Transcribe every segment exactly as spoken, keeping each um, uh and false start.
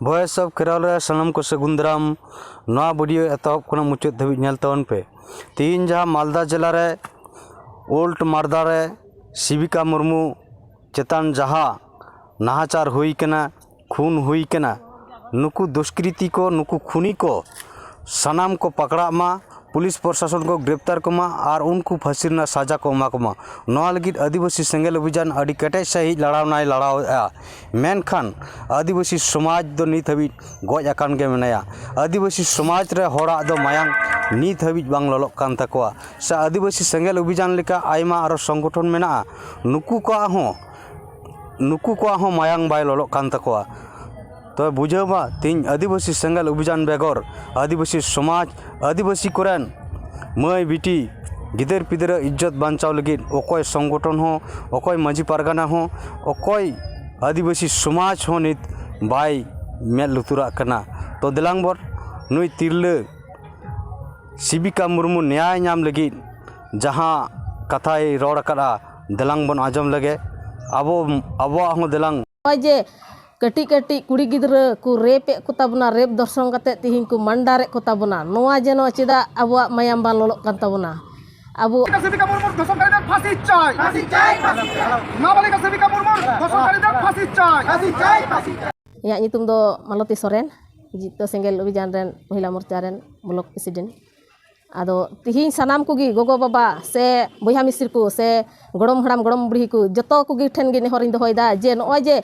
Voice of Kherwal ᱨᱮ ᱥᱟᱱᱟᱢ ᱠᱚ ᱥᱟᱹᱜᱩᱱ ᱫᱟᱨᱟᱢ᱾ ᱱᱚᱣᱟ ᱵᱷᱤᱰᱤᱭᱳ ᱮᱛᱚᱦᱚᱵ ᱠᱷᱚᱱᱟᱜ ᱢᱩᱪᱟᱹᱫ ᱫᱷᱟᱹᱵᱤᱡ ᱧᱮᱞ ᱛᱟᱵᱚᱱ ᱯᱮ᱾ ᱛᱮᱦᱮᱧ ᱡᱟᱦᱟᱸ ᱢᱟᱞᱫᱟ ᱡᱮᱞᱟ ᱨᱮ ᱳᱞᱰ ᱢᱟᱞᱫᱟ ᱨᱮ ᱥᱤᱵᱤᱠᱟ ᱢᱩᱨᱢᱩ ᱪᱮᱛᱟᱱ ᱡᱟᱦᱟᱸ ᱱᱟᱦᱟᱪᱟᱨ ᱦᱩᱭ ᱠᱟᱱᱟ, ᱠᱷᱩᱱ ᱦᱩᱭ ᱠᱟᱱᱟ, ᱱᱩᱠᱩ ᱫᱩᱥᱠᱨᱤᱛᱤ ᱠᱚ, ᱱᱩᱠᱩ ᱠᱷᱩᱱᱤ ᱠᱚ ᱥᱟᱱᱟᱢ ᱠᱚ ᱯᱟᱠᱲᱟᱜ ᱢᱟ, ᱯᱩᱞᱤᱥ ᱯᱨᱚᱥᱟᱥᱚᱱ ᱠᱚ ᱜᱨᱮᱯᱛᱟᱨ ᱠᱚᱢᱟ ᱟᱨ ᱩᱱᱠᱩ ᱯᱷᱟᱹᱥᱤ ᱨᱮᱱᱟᱜ ᱥᱟᱡᱟ ᱠᱚ ᱮᱢᱟ ᱠᱚᱢᱟ᱾ ᱱᱚᱣᱟ ᱞᱟᱹᱜᱤᱫ ᱟᱹᱫᱤᱵᱟᱹᱥᱤ ᱥᱮᱸᱜᱮᱞ ᱚᱵᱷᱤᱡᱟᱱ ᱟᱹᱰᱤ ᱠᱮᱴᱮᱡ ᱥᱟᱺᱦᱤᱡ ᱞᱟᱲᱟᱣᱱᱟᱭ ᱞᱟᱲᱟᱣᱮᱫᱼᱟ᱾ ᱢᱮᱱᱠᱷᱟᱱ ᱟᱹᱫᱤᱵᱟᱹᱥᱤ ᱥᱚᱢᱟᱡᱽ ᱫᱚ ᱱᱤᱛ ᱦᱟᱹᱵᱤᱡ ᱜᱚᱡ ᱟᱠᱟᱱ ᱜᱮ ᱢᱮᱱᱟᱭᱟ᱾ ᱟᱹᱫᱤᱵᱟᱹᱥᱤ ᱥᱚᱢᱟᱡᱽ ᱨᱮ ᱦᱚᱲᱟᱜ ᱫᱚ ᱢᱟᱭᱟᱝ ᱱᱤᱛ ᱦᱟᱹᱵᱤᱡ ᱵᱟᱝ ᱞᱚᱞᱚᱜ ᱠᱟᱱ ᱛᱟᱠᱚᱣᱟ᱾ ᱥᱮ ᱟᱹᱫᱤᱵᱟᱹᱥᱤ ᱥᱮᱸᱜᱮᱞ ᱚᱵᱷᱤᱡᱟᱱ ᱞᱮᱠᱟ ᱟᱭᱢᱟ ᱟᱨᱚ ᱥᱚᱝᱜᱚᱴᱷᱚᱱ ᱢᱮᱱᱟᱜᱼᱟ, ᱱᱩᱠᱩ ᱠᱚᱣᱟᱜ ᱦᱚᱸ, ᱱᱩᱠᱩ ᱠᱚᱣᱟᱜ ᱦᱚᱸ ᱢᱟᱭᱟᱝ ᱵᱟᱭ ᱞᱚᱞᱚᱜ ᱠᱟᱱ ᱛᱟᱠᱚᱣᱟ᱾ ᱛᱚᱵᱮ ᱵᱩᱡᱷᱟᱹᱣ ᱢᱟ, ᱛᱮᱦᱮᱧ ᱟᱹᱫᱤᱵᱟᱹᱥᱤ ᱥᱮᱸᱜᱮᱞ ᱚᱵᱷᱤᱡᱟᱱ ᱵᱮᱜᱚᱨ ᱟᱹᱫᱤᱵᱟᱹᱥᱤ ᱥᱚᱢᱟᱡᱽ, ᱟᱹᱫᱤᱵᱟᱹᱥᱤ ᱠᱚᱨᱮᱱ ᱢᱟᱹᱭ ᱵᱤᱴᱤ ᱜᱤᱫᱟᱹᱨ ᱯᱤᱫᱟᱹᱨᱟᱹ ᱤᱡᱽᱡᱚᱛ ᱵᱟᱧᱪᱟᱣ ᱞᱟᱹᱜᱤᱫ ᱚᱠᱚᱭ ᱥᱚᱝᱜᱚᱴᱷᱚᱱ ᱦᱚᱸ, ᱚᱠᱚᱭ ᱢᱟᱹᱡᱷᱤ ᱯᱟᱨᱜᱟᱱᱟ ᱦᱚᱸ, ᱚᱠᱚᱭ ᱟᱹᱫᱤᱵᱟᱹᱥᱤ ᱥᱚᱢᱟᱡᱽ ᱦᱚᱸ ᱱᱤᱛ ᱵᱟᱭ ᱢᱮᱫ ᱞᱩᱛᱩᱨᱟᱜ ᱠᱟᱱᱟ᱾ ᱛᱚ ᱫᱮᱞᱟᱝ ᱵᱚᱱ ᱱᱩᱭ ᱛᱤᱨᱞᱟᱹ ᱥᱤᱵᱤᱠᱟ ᱢᱩᱨᱢᱩ ᱱᱮᱭᱟᱭ ᱧᱟᱢ ᱞᱟᱹᱜᱤᱫ ᱡᱟᱦᱟᱸ ᱠᱟᱛᱷᱟᱭ ᱨᱚᱲ ᱟᱠᱟᱫᱼᱟ, ᱫᱮᱞᱟᱝ ᱵᱚᱱ ᱟᱸᱡᱚᱢ ᱞᱮᱜᱮ᱾ ᱟᱵᱚ, ᱟᱵᱚᱣᱟᱜ ᱦᱚᱸ ᱫᱮᱞᱟᱝ᱾ ᱱᱚᱜᱼᱚᱭ ᱡᱮ ᱠᱟᱹᱴᱤᱡ ᱠᱟᱹᱴᱤᱡ ᱠᱩᱲᱤ ᱜᱤᱫᱽᱨᱟᱹ ᱠᱚ ᱨᱮᱯᱮᱫ ᱠᱚ ᱛᱟᱵᱚᱱᱟ, ᱨᱮᱯ ᱫᱚᱨᱥᱚᱱ ᱠᱟᱛᱮ ᱛᱤᱦᱤᱧ ᱠᱚ ᱢᱟᱱᱰᱟᱨᱮᱫ ᱠᱚ ᱛᱟᱵᱚᱱᱟ, ᱱᱚᱣᱟ ᱡᱮᱱᱚ ᱪᱮᱫᱟᱜ ᱟᱵᱚᱣᱟᱜ ᱢᱟᱭᱟᱢ ᱵᱟᱝ ᱞᱚᱞᱚᱜ ᱠᱟᱱ ᱛᱟᱵᱚᱱᱟ? ᱟᱵᱚ ᱥᱮᱵᱤᱠᱟ ᱢᱩᱨᱢᱩ ᱫᱷᱚᱨᱥᱚᱱᱠᱟᱨীদের ফাঁসি চাই। ফাঁসি চাই, ফাঁসি চাই। নাবালিকা সেবিকা মুর্মুর ধর্ষণকারীদের ফাঁসি চাই। ফাঁসি চাই, ফাঁসি চাই। ᱤᱧᱟᱹᱜ ᱧᱩᱛᱩᱢ ᱫᱚ ᱢᱟᱞᱚᱛᱤ ᱥᱚᱨᱮᱱ, ᱡᱤᱛᱟᱹ ᱥᱮᱸᱜᱮᱞ ᱚᱵᱷᱤᱡᱟᱱ ᱨᱮᱱ ᱢᱚᱦᱤᱞᱟ ᱢᱳᱨᱪᱟ ᱨᱮᱱ ᱵᱞᱚᱠ ᱯᱨᱮᱥᱤᱰᱮᱱᱴ᱾ ᱟᱫᱚ ᱛᱤᱦᱤᱧ ᱥᱟᱱᱟᱢ ᱠᱚᱜᱮ ᱜᱚᱜᱚ ᱵᱟᱵᱟ ᱥᱮ ᱵᱚᱭᱦᱟ ᱢᱤᱥᱤᱨ ᱠᱚ ᱥᱮ ᱜᱚᱲᱚᱢ ᱦᱟᱲᱟᱢ ᱜᱚᱲᱚᱢ ᱵᱩᱲᱦᱤ ᱠᱚ ᱡᱚᱛᱚ ᱠᱚᱜᱮ ᱴᱷᱮᱱ ᱜᱮ ᱱᱮᱦᱚᱨᱤᱧ ᱫᱚᱦᱚᱭᱮᱫᱟ ᱡᱮ ᱱᱚᱜᱼᱚᱭ ᱡᱮ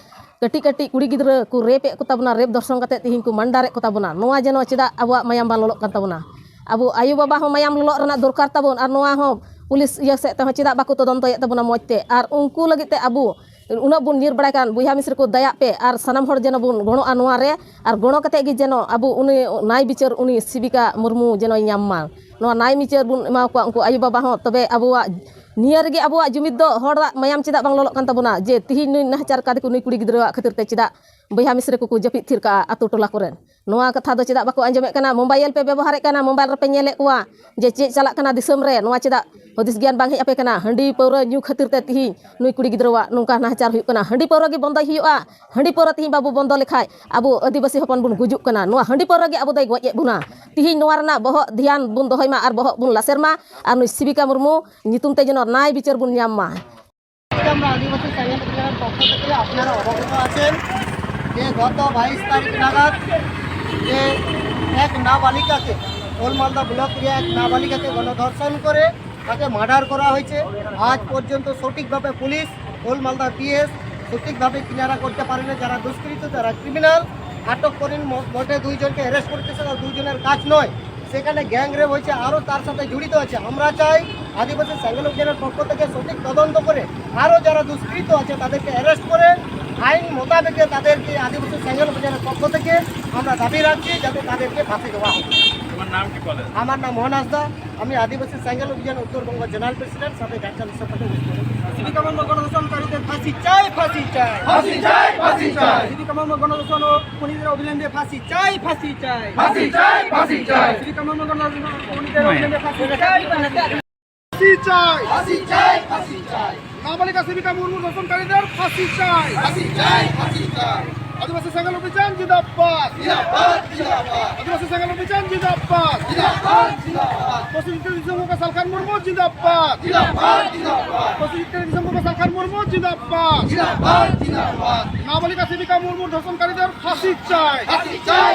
ᱠᱟᱹᱴᱤᱡ ᱠᱟᱹᱴᱤᱡ ᱠᱩᱲᱤ ᱜᱤᱫᱽᱨᱟᱹ ᱠᱚ ᱨᱮᱯᱮᱫ ᱠᱚ ᱛᱟᱵᱚᱱᱟ, ᱨᱮᱯ ᱫᱚᱨᱥᱚᱱ ᱠᱟᱛᱮ ᱛᱤᱦᱤᱧ ᱠᱚ ᱢᱟᱱᱰᱟᱨᱮᱫ ᱠᱚ ᱛᱟᱵᱚᱱᱟ, ᱱᱚᱣᱟ ᱡᱮᱱᱚ ᱪᱮᱫᱟᱜ ᱟᱵᱚᱣᱟᱜ ᱢᱟᱭᱟᱢ ᱵᱟᱝ ᱞᱚᱞᱚᱜ ᱠᱟᱱ ᱛᱟᱵᱚᱱᱟ? ᱟᱵᱚ ᱟᱭᱳ ᱵᱟᱵᱟ ᱦᱚᱸ ᱢᱟᱭᱟᱢ ᱞᱚᱞᱚᱜ ᱨᱮᱱᱟᱜ ᱫᱚᱨᱠᱟᱨ ᱛᱟᱵᱚᱱ, ᱟᱨ ᱱᱚᱣᱟ ᱦᱚᱸ ᱯᱩᱞᱤᱥ ᱤᱭᱟᱹ ᱥᱮᱫ ᱛᱮᱦᱚᱸ ᱪᱮᱫᱟᱜ ᱵᱟᱠᱚ ᱛᱚᱫᱚᱱᱛᱚᱭᱮᱫ ᱛᱟᱵᱚᱱᱟ ᱢᱚᱡᱽ ᱛᱮ? ᱟᱨ ᱩᱱᱠᱩ ᱞᱟᱹᱜᱤᱫ ᱛᱮ ᱟᱵᱚ ᱩᱱᱟᱹᱜ ᱵᱚᱱ ᱧᱤᱨ ᱵᱟᱲᱟᱭ ᱠᱟᱱ, ᱵᱚᱭᱦᱟ ᱢᱤᱥᱤᱨ ᱠᱚ ᱫᱟᱭᱟᱜ ᱯᱮ ᱟᱨ ᱥᱟᱱᱟᱢ ᱦᱚᱲ ᱡᱮᱱᱚ ᱵᱚᱱ ᱜᱚᱲᱚᱜᱼᱟ ᱱᱚᱣᱟ ᱨᱮ, ᱟᱨ ᱜᱚᱲᱚ ᱠᱟᱛᱮ ᱜᱮ ᱡᱮᱱᱚ ᱟᱵᱚ ᱩᱱᱤ ᱱᱟᱭ ᱵᱤᱪᱟᱹᱨ ᱩᱱᱤ ᱥᱤᱵᱤᱠᱟ ᱢᱩᱨᱢᱩ ᱡᱮᱱᱚᱭ ᱧᱟᱢ ᱢᱟ᱾ ᱱᱚᱣᱟ ᱱᱟᱭ ᱵᱤᱪᱟᱹᱨ ᱵᱚᱱ ᱮᱢᱟ ᱠᱚᱣᱟ ᱩᱱᱠᱩ ᱟᱭᱳ ᱵᱟᱵᱟ ᱦᱚᱸ, ᱛᱚᱵᱮ ᱟᱵᱚᱣᱟᱜ ᱱᱤᱭᱟᱹ ᱨᱮᱜᱮ ᱟᱵᱚᱣᱟᱜ ᱡᱩᱢᱤᱫ ᱫᱚ, ᱦᱚᱲᱟᱜ ᱢᱟᱭᱟᱢ ᱪᱮᱫᱟᱜ ᱵᱟᱝ ᱞᱚᱞᱚᱜ ᱠᱟᱱ ᱛᱟᱵᱚᱱᱟ ᱡᱮ ᱛᱤᱦᱤᱧ ᱱᱩᱭ ᱱᱟᱦᱟᱪᱟᱨ ᱠᱟᱫᱮ ᱠᱚ ᱱᱩᱭ ᱠᱩᱲᱤ ᱜᱤᱫᱽᱨᱟᱹᱣᱟᱜ ᱠᱷᱟᱹᱛᱤᱨ ᱛᱮ ᱪᱮᱫᱟᱜ ᱵᱚᱭᱦᱟ ᱢᱤᱥᱨᱟ ᱠᱚᱠᱚ ᱡᱟᱹᱯᱤᱫ ᱛᱷᱤᱨ ᱠᱟᱜᱼᱟ ᱟᱛᱳ ᱴᱚᱞᱟ ᱠᱚᱨᱮᱱ? ᱱᱚᱣᱟ ᱠᱟᱛᱷᱟ ᱫᱚ ᱪᱮᱫᱟᱜ ᱵᱟᱠᱚ ᱟᱸᱡᱚᱢᱮᱫ ᱠᱟᱱᱟ? ᱢᱳᱵᱟᱭᱤᱞ ᱯᱮ ᱵᱮᱵᱚᱦᱟᱨᱮᱫ ᱠᱟᱱᱟ, ᱢᱳᱵᱟᱭᱤᱞ ᱨᱮᱯᱮ ᱧᱮᱞᱮᱫ ᱠᱚᱣᱟ ᱡᱮ ᱪᱮᱫ ᱪᱟᱞᱟᱜ ᱠᱟᱱᱟ ᱫᱤᱥᱚᱢ ᱨᱮ, ᱱᱚᱣᱟ ᱪᱮᱫᱟᱜ ᱦᱩᱫᱤᱥ ᱜᱮᱭᱟᱱ ᱵᱟᱝ ᱦᱮᱡ ᱟᱯᱮ ᱠᱟᱱᱟ? ᱦᱟᱺᱰᱤ ᱯᱟᱹᱣᱨᱟᱹ ᱧᱩ ᱠᱷᱟᱹᱛᱤᱨ ᱛᱮ ᱛᱤᱦᱤᱧ ᱱᱩᱭ ᱠᱩᱲᱤ ᱜᱤᱫᱽᱨᱟᱹᱣᱟᱜ ᱱᱚᱝᱠᱟ ᱱᱟᱦᱟᱪᱟᱨ ᱦᱩᱭᱩᱜ ᱠᱟᱱᱟ᱾ ᱦᱟᱺᱰᱤ ᱯᱟᱹᱣᱨᱟᱹ ᱜᱮ ᱵᱚᱱᱫᱚᱭ ᱦᱩᱭᱩᱜᱼᱟ᱾ ᱦᱟᱺᱰᱤ ᱯᱟᱹᱣᱨᱟᱹ ᱛᱤᱦᱤᱧ ᱵᱟᱵᱚ ᱵᱚᱱᱫᱚ ᱞᱮᱠᱷᱟᱡ ᱟᱵᱚ ᱟᱹᱫᱤᱵᱟᱹᱥᱤ ᱦᱚᱯᱚᱱ ᱵᱚᱱ ᱜᱩᱡᱩᱜ ᱠᱟᱱᱟ᱾ ᱱᱚᱣᱟ ᱦᱟᱺᱰᱤ ᱯᱟᱹᱣᱨᱟᱹ ᱜᱮ ᱟᱵᱚ ᱫᱚᱭ ᱜᱚᱡ ᱮᱫ ᱵᱚᱱᱟ᱾ ᱛᱤᱦᱤᱧ ᱱᱚᱣᱟ ᱨᱮᱱᱟᱜ ᱵᱚᱦᱚᱜ ᱫᱷᱮᱭᱟᱱ ᱵᱚᱱ ᱫᱚᱦᱚᱭ ᱢᱟ ᱟᱨ ᱵᱚᱦᱚᱜ ᱵᱚᱱ ᱞᱟᱥᱮᱨ ᱢᱟ, ᱟᱨ ᱱᱩᱭ ᱥᱤᱵᱤᱠᱟ ᱢᱩᱨᱢᱩ ᱧᱩᱛᱩᱢ ᱛᱮ ᱡᱮᱱᱚ ন্যায় বিচার ᱵᱚᱱ ᱧᱟᱢ ᱢᱟ। আমরা আদিবাসী সেঙ্গেল পরিবারের পক্ষ থেকে আপনারা অবগত আছেন যে গত বাইশ তারিখ নাগাদ যে এক নাবালিকাকে, ওল্ড মালদা ব্লক এরিয়া এক নাবালিকাকে গণধর্ষণ করে তাকে মার্ডার করা হয়েছে। আজ পর্যন্ত সঠিকভাবে পুলিশ, ওল্ড মালদা পিএস সঠিকভাবে কিনারা করতে পারেনি। যারা দুষ্কৃত, যারা ক্রিমিনাল, আটক করেন ম-, মোটে দুইজনকে অ্যারেস্ট করতেছে, তারা দুইজনের কাজ নয়। সেখানে গ্যাং রেপ হয়েছে, আরও তার সাথে জড়িত আছে। আমরা চাই আদিবাসী সেঙ্গেল অভিযানের পক্ষ থেকে সঠিক তদন্ত করে আরও যারা দুষ্কৃত আছে তাদেরকে অ্যারেস্ট করে আইন মোতাবেকে তাদেরকে আদিবাসী সেঙ্গেল অভিযানের পক্ষ থেকে আমরা দাবি রাখছি যাতে তাদেরকে ফাঁসি দেওয়া হোক। তোমার নাম কি বলেন? আমার নাম মোহন হাঁসদা, আমি আদিবাসী সেঙ্গেল অভিযান উত্তরবঙ্গ জেনারেল প্রেসিডেন্ট, সাথে ঝাড়খণ্ড সরকারের উত্তর। সিভিকা মুর্মু গণধর্ষণকারীদের ফাঁসি চাই, ফাঁসি চাই। ফাঁসি চাই, ফাঁসি চাই। সিভিকা মুর্মু গণধর্ষণ ও খুনিদের অবিলম্বে ফাঁসি চাই, ফাঁসি চাই। ফাঁসি চাই, ফাঁসি চাই। সিভিকা মুর্মু গণধর্ষণ ও খুনিদের অবিলম্বে ফাঁসি চাই, ফাঁসি চাই। ফাঁসি চাই। ফাঁসি চাই, ফাঁসি চাই। নাবালিকা সেবিকা মুর্মু ধর্ষণকারীদের ফাঁসি চাই। ফাঁসি চাই, ফাঁসি চাই। আদিবাসী সেঙ্গেল অভিযান জিন্দাবাদ। জিন্দাবাদ, জিন্দাবাদ। আদিবাসী সেঙ্গেল অভিযান জিন্দাবাদ। জিন্দাবাদ, জিন্দাবাদ। প্রসেনজিৎ তেরি দিসং কো সালখান মুর্মু জিন্দাবাদ। জিন্দাবাদ, জিন্দাবাদ। প্রসেনজিৎ তেরি দিসং কো সালখান মুর্মু জিন্দাবাদ। জিন্দাবাদ, জিন্দাবাদ। নাবালিকা সেবিকা মুর্মু ধর্ষণকারীদের ফাঁসি চাই। ফাঁসি চাই,